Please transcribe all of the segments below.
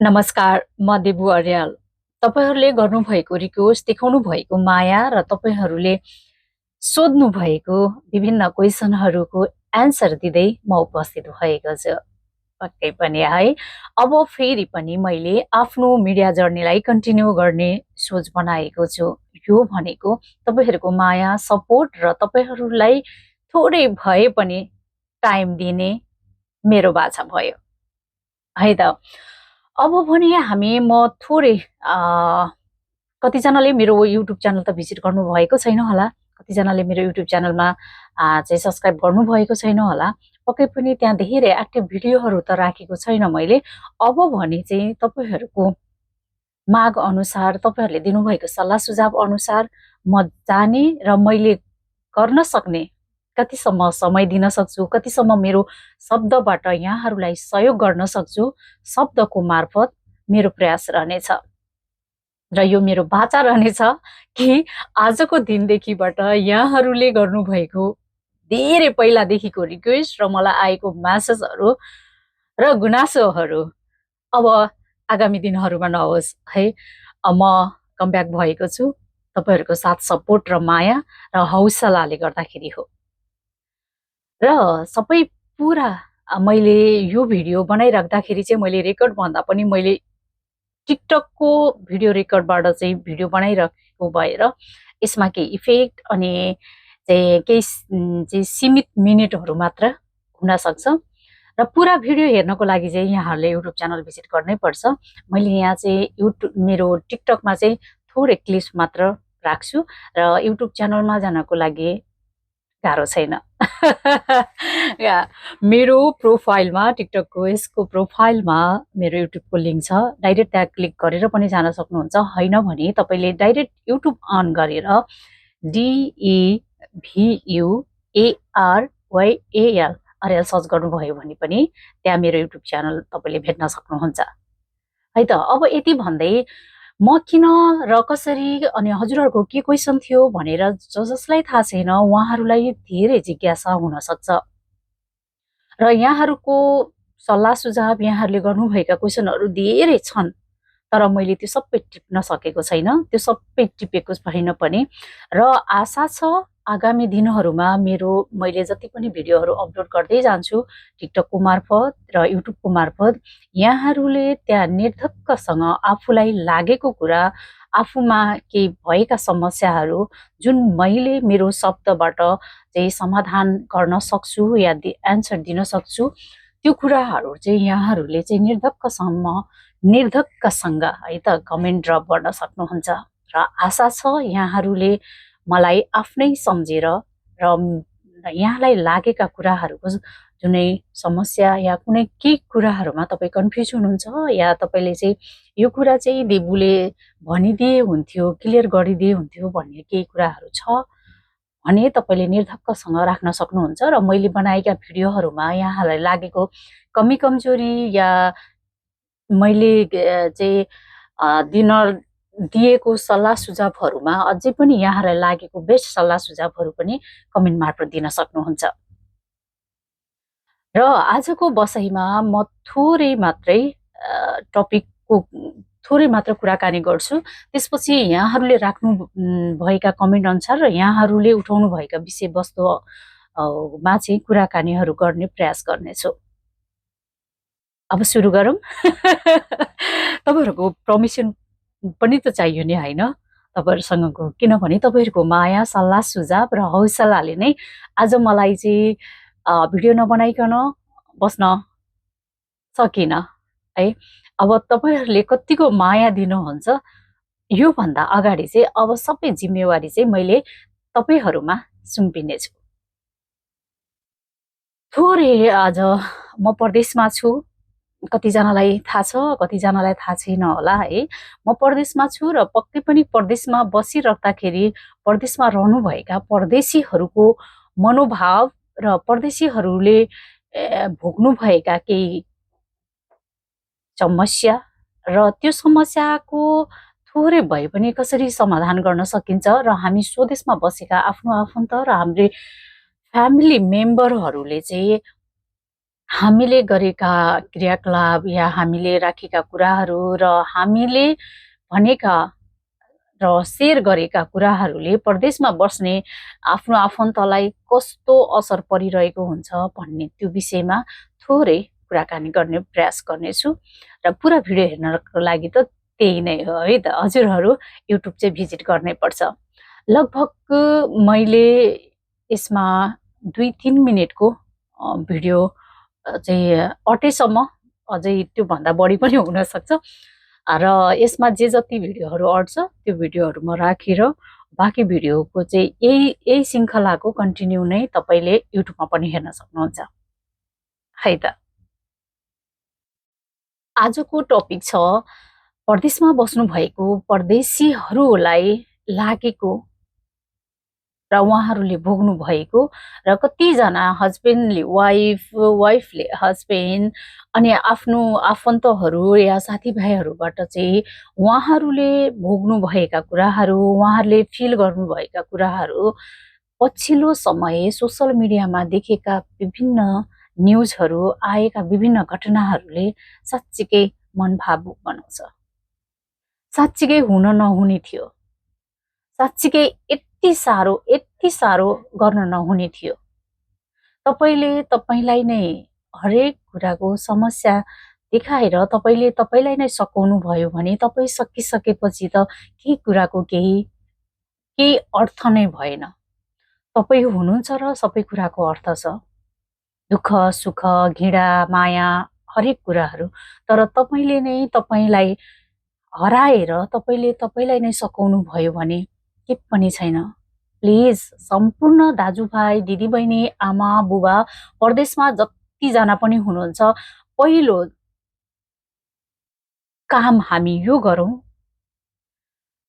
नमस्कार, म देबु अर्याल। तपाईहरूले गर्नुभएको रिक्वेस्ट, देखाउनु भएको माया र तपाईहरूले सोध्नु भएको विभिन्न क्वेसनहरूको एन्सर दिँदै म उपस्थित भएको छु। पक्कै पनि है। अब फेरि पनि मैले आफ्नो मिडिया जर्नीलाई कन्टिन्यू गर्ने सोच बनाएको छु। यो भनेको तपाईहरूको माया, सपोर्ट र तपाईहरूलाई थोरै भए पनि टाइम दिने मेरो बाछा भयो। है त। अब भने म थोरै कतिजनाले मेरो युट्युब च्यानल त भिजिट गर्नुभएको छैन होला, कतिजनाले मेरो युट्युब च्यानलमा चाहिँ सब्सक्राइब गर्नुभएको छैन होला। पक्कै पनि त्यहाँ धेरै एक्टिभ भिडियोहरू त राखेको छैन मैले। अब भने चाहिँ तपाईहरूको माग अनुसार, तपाईहरूले दिनुभएको सल्लाह सुझाव अनुसार म जाने र मैले गर्न सक्ने कतिसम्म समय दिन सक्छु, कतिसम्म मेरो शब्दबाट यहाँहरूलाई सहयोग गर्न सक्छु, शब्दको मार्फत मेरो प्रयास रहनेछ। र यो मेरो बाचा रहनेछ कि आजको दिनदेखिबाट यहाँहरूले गर्नुभएको धेरै पहिलादेखिको रिक्वेस्ट र मलाई आएको म्यासेजहरू र गुनासोहरू अब आगामी दिनहरूमा नहोस् है। म कमब्याक भएको छु तपाईहरूको साथ, सपोर्ट र माया र हौसलाले गर्दाखेरि हो। र सबै पुरा मैले यो भिडियो बनाइराख्दाखेरि चाहिँ मैले रेकर्ड भन्दा पनि मैले टिकटकको भिडियो रेकर्डबाट चाहिँ भिडियो बनाइरहेको भएर यसमा केही इफेक्ट अनि केही चाहिँ सीमित मिनेटहरू मात्र हुन सक्छ। र पुरा भिडियो हेर्नको लागि चाहिँ यहाँहरूले युट्युब च्यानल भिजिट गर्नै पर्छ। मैले यहाँ चाहिँ मेरो टिकटकमा चाहिँ थोरै क्लिप्स मात्र राख्छु र युट्युब च्यानलमा जानको लागि गाह्रो छैन। मेरो प्रोफाइलमा, टिकटकको यसको प्रोफाइलमा मेरो युट्युबको लिङ्क छ। डाइरेक्ट त्यहाँ क्लिक गरेर पनि जान सक्नुहुन्छ। होइन भने तपाईँले डाइरेक्ट युट्युब अन गरेर DEVUARYAL अर्याल सर्च गर्नुभयो भने पनि त्यहाँ मेरो युट्युब च्यानल तपाईँले भेट्न सक्नुहुन्छ है त। अब यति भन्दै म किन र कसरी अनि हजुरहरूको के क्वेसन थियो भनेर जसलाई थाहा छैन उहाँहरूलाई धेरै जिज्ञासा हुन सक्छ र यहाँहरूको सल्लाह सुझाव, यहाँहरूले गर्नुभएका क्वेसनहरू धेरै छन्, तर मैले त्यो सबै टिप्न सकेको छैन, त्यो सबै टिपेको छैन पनि। र आशा छ आगामी दिनहरूमा मैले जति पनि भिडियोहरू अपलोड गर्दै जान्छु टिकटकको मार्फत र युट्युबको मार्फत, यहाँहरूले त्यहाँ निर्धक्कसँग आफूलाई लागेको कुरा, आफूमा केही भएका समस्याहरू जुन मैले मेरो शब्दबाट चाहिँ समाधान गर्न सक्छु या एन्सर दिन सक्छु, त्यो कुराहरू चाहिँ यहाँहरूले चाहिँ निर्धक्कसँग है त कमेन्ट ड्रप गर्न सक्नुहुन्छ। र आशा छ यहाँहरूले मलाई आफ्नै सम्झेर र यहाँलाई लागेका कुराहरूको जुनै समस्या या कुनै केही कुराहरूमा तपाईँ कन्फ्युज हुनुहुन्छ या तपाईँले चाहिँ यो कुरा चाहिँ देबुले भनिदिए हुन्थ्यो, क्लियर गरिदिए हुन्थ्यो भन्ने केही कुराहरू छ भने तपाईँले निर्धक्कसँग राख्न सक्नुहुन्छ। र मैले बनाएका भिडियोहरूमा यहाँलाई लागेको कमी कमजोरी या मैले चाहिँ दिएको सल्लाह सुझावहरूमा अझै पनि यहाँलाई लागेको बेस्ट सल्लाह सुझावहरू पनि कमेन्ट मार्फत दिन सक्नुहुन्छ। र आजको बसाइमा म थोरै मात्रै टपिकको थोरै मात्र कुराकानी गर्छु। त्यसपछि यहाँहरूले राख्नु भएका कमेन्ट अनुसार र यहाँहरूले उठाउनु भएका विषयवस्तुमा चाहिँ कुराकानीहरू गर्ने प्रयास गर्नेछु। अब सुरु गरौँ। तपाईँहरूको पर्मिसन पनि त चाहियो नि होइन तपाईँहरूसँगको, किनभने तपाईँहरूको माया, सल्लाह सुझाव र हौसलाले नै आज मलाई चाहिँ भिडियो नबनाइकन बस्न सकिनँ है। अब तपाईँहरूले कतिको माया दिनुहुन्छ योभन्दा अगाडि चाहिँ अब सबै जिम्मेवारी चाहिँ मैले तपाईँहरूमा सुम्पिनेछु। थोरै आज म परदेशमा छु, कतिजनालाई थाहा छ, कतिजनालाई थाहा छैन होला है। म परदेशमा छु र पक्कै पनि परदेशमा बसिराख्दाखेरि परदेशमा रहनुभएका परदेशीहरूको मनोभाव र परदेशीहरूले भोग्नुभएका केही समस्या र त्यो समस्याको थोरै भए पनि कसरी समाधान गर्न सकिन्छ र हामी स्वदेशमा बसेका आफ्नो आफन्त र हाम्रो फ्यामिली मेम्बरहरूले चाहिँ हामीले गरेका क्रियाकलाप या हामीले राखेका कुराहरू र हामीले भनेका र शेयर गरेका कुराहरूले परदेशमा बस्ने आफ्नो आफन्तलाई कस्तो असर परिरहेको हुन्छ भन्ने त्यो विषयमा थोरै कुराकानी गर्ने प्रयास गर्नेछु र पुरा भिडियो हेर्नको लागि त त्यही नै हो है त। हजुरहरू युट्युब चाहिँ भिजिट गर्नै पर्छ। लगभग मैले यसमा 2-3 मिनेटको भिडियो चाहिँ अटेसम्म, अझै त्योभन्दा बढी पनि हुनसक्छ र यसमा जे जति भिडियोहरू अट्छ त्यो भिडियोहरू म राखेर बाँकी भिडियोको चाहिँ यही श्रृङ्खलाको कन्टिन्यू नै तपाईँले युट्युबमा पनि हेर्न सक्नुहुन्छ है त। आजको टपिक छ परदेशमा बस्नुभएको परदेशीहरूलाई लागेको र उहाँहरूले भोग्नु भएको र कतिजना हस्बेन्डले वाइफले हस्बेन्ड अनि आफ्नो आफन्तहरू या साथीभाइहरूबाट चाहिँ उहाँहरूले भोग्नु भएका कुराहरू, उहाँहरूले फिल गर्नुभएका कुराहरू पछिल्लो समय सोसल मिडियामा देखेका विभिन्न न्युजहरू, आएका विभिन्न घटनाहरूले साँच्चीकै मन भावुक बनाउँछ। साँच्चीकै हुन नहुने थियो, साँच्चीकै यति साह्रो गर्न नहुने थियो। तपाईले तपाईलाई नै हरेक कुराको समस्या देखाएर तपाईलाई नै सकाउनु भयो भने तपाई सकिसकेपछि त केही कुराको केही अर्थ नै भएन। तपाई हुनुहुन्छ र सबै कुराको अर्थ छ। दुःख सुख घृणा माया हरेक कुराहरू, तर तपाईले नै तपाईलाई हराएर तपाईले तपाईलाई नै सकाउनु भयो भने के पनि छैन। प्लिज सम्पूर्ण दाजुभाइ दिदीबहिनी आमा बुबा परदेशमा जतिजना पनि हुनुहुन्छ, पहिलो काम हामी यो गरौँ,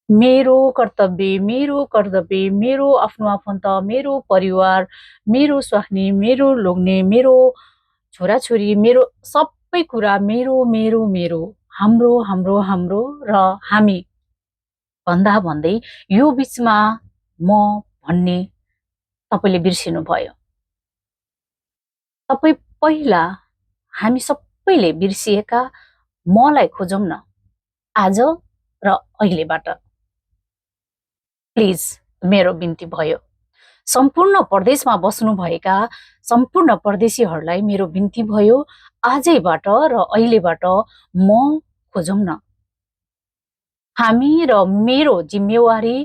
मेरो कर्तव्य, मेरो आफ्नो आफन्त, मेरो परिवार, मेरो स्वास्नी, मेरो लोग्ने, मेरो छोराछोरी, मेरो सबै कुरा मेरो मेरो मेरो हाम्रो हाम्रो हाम्रो र हामी भन्दै यो बीचमा म भन्ने तपाईले बिर्सिनु भयो। तपाई पहिला हामी सबैले बिर्सिएका मलाई खोजौं न आज र अहिलेबाट। प्लिज मेरो बिन्ती भयो। सम्पूर्ण परदेशमा बस्नुभएका सम्पूर्ण परदेशीहरूलाई मेरो बिन्ती भयो, आजैबाट र अहिलेबाट म खोजौं न। हामी र मेरो जिम्मेवारी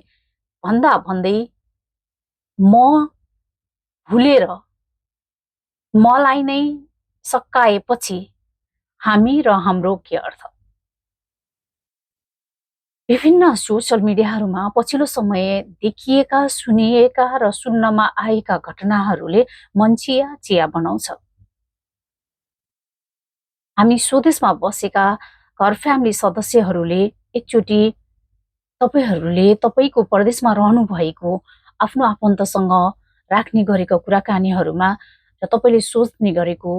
भन्दै म भुलेर मलाई नै सकाएपछि हामी र हाम्रो के अर्थ? विभिन्न सोशल मिडियाहरूमा पछिल्लो समय देखिएका, सुनिएका र सुन्नमा आएका घटनाहरूले मन चिया बनाउँछ। हामी स्वदेशमा बसेका घर फ्यामिली सदस्यहरूले एकचोटि तपाईहरूले तपाईको परदेशमा रहनु भएको आफ्नो आफन्तसँग राख्ने गरेको कुराकानीहरूमा र तपाईले सोच्ने गरेको,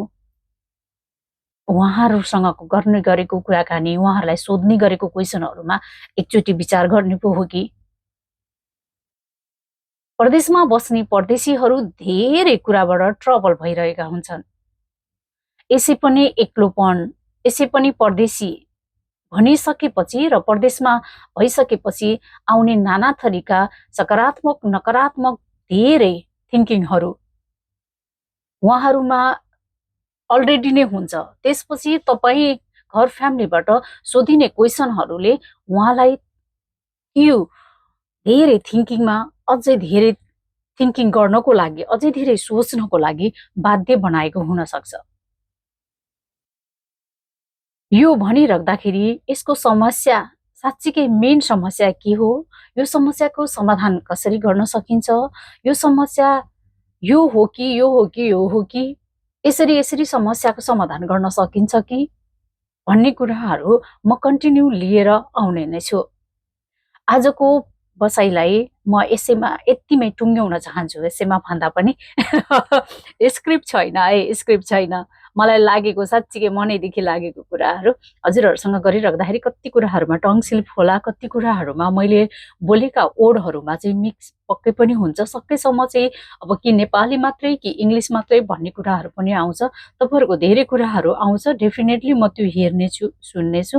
उहाँहरूसँग गर्ने गरेको कुराकानी, उहाँहरूलाई सोध्ने गरेको क्वेशनहरूमा एकचोटि विचार गर्ने पो हो कि? परदेशमा बस्ने परदेशीहरू धेरै कुराबाट ट्रबल भइरहेका हुन्छन्। यसै पनि एक्लोपन, यसै पनि परदेशी भनिसकेपछि र परदेशमा भइसकेपछि आउने नाना थरीका सकारात्मक नकारात्मक धेरै थिङ्किङहरू उहाँहरूमा अलरेडी नै हुन्छ। त्यसपछि तपाई घर फ्यामिलीबाट सोधिने क्वेशनहरूले उहाँलाई त्यो धेरै थिङ्किङमा अझै धेरै थिङ्किङ गर्नको लागि, अझै धेरै सोच्नको लागि बाध्य बनाएको हुन सक्छ। यो भनिराख्दाखेरि यसको समस्या साँच्चीकै मेन समस्या के हो, यो समस्याको समाधान कसरी गर्न सकिन्छ, यो समस्या यो हो कि यो हो कि यो हो कि, यसरी समस्याको समाधान गर्न सकिन्छ कि भन्ने कुराहरू म कन्टिन्यू लिएर आउने नै छु। आजको बसाइलाई म यसैमा यतिमै टुङ्ग्याउन चाहन्छु। यसैमा भन्दा पनि स्क्रिप्ट छैन है, स्क्रिप्ट छैन। मलाई लागेको साँच्चीकै मनैदेखि लागेको कुराहरू हजुरहरूसँग गरिराख्दाखेरि कति कुराहरूमा टङ स्लिप होला, कति कुराहरूमा मैले बोलेका वर्डहरूमा चाहिँ मिक्स पक्कै पनि हुन्छ। सकेसम्म चाहिँ अब कि नेपाली मात्रै कि इङ्ग्लिस मात्रै भन्ने कुराहरू पनि आउँछ। तपाईँहरूको धेरै कुराहरू आउँछ, डेफिनेटली म त्यो हेर्नेछु, सुन्नेछु।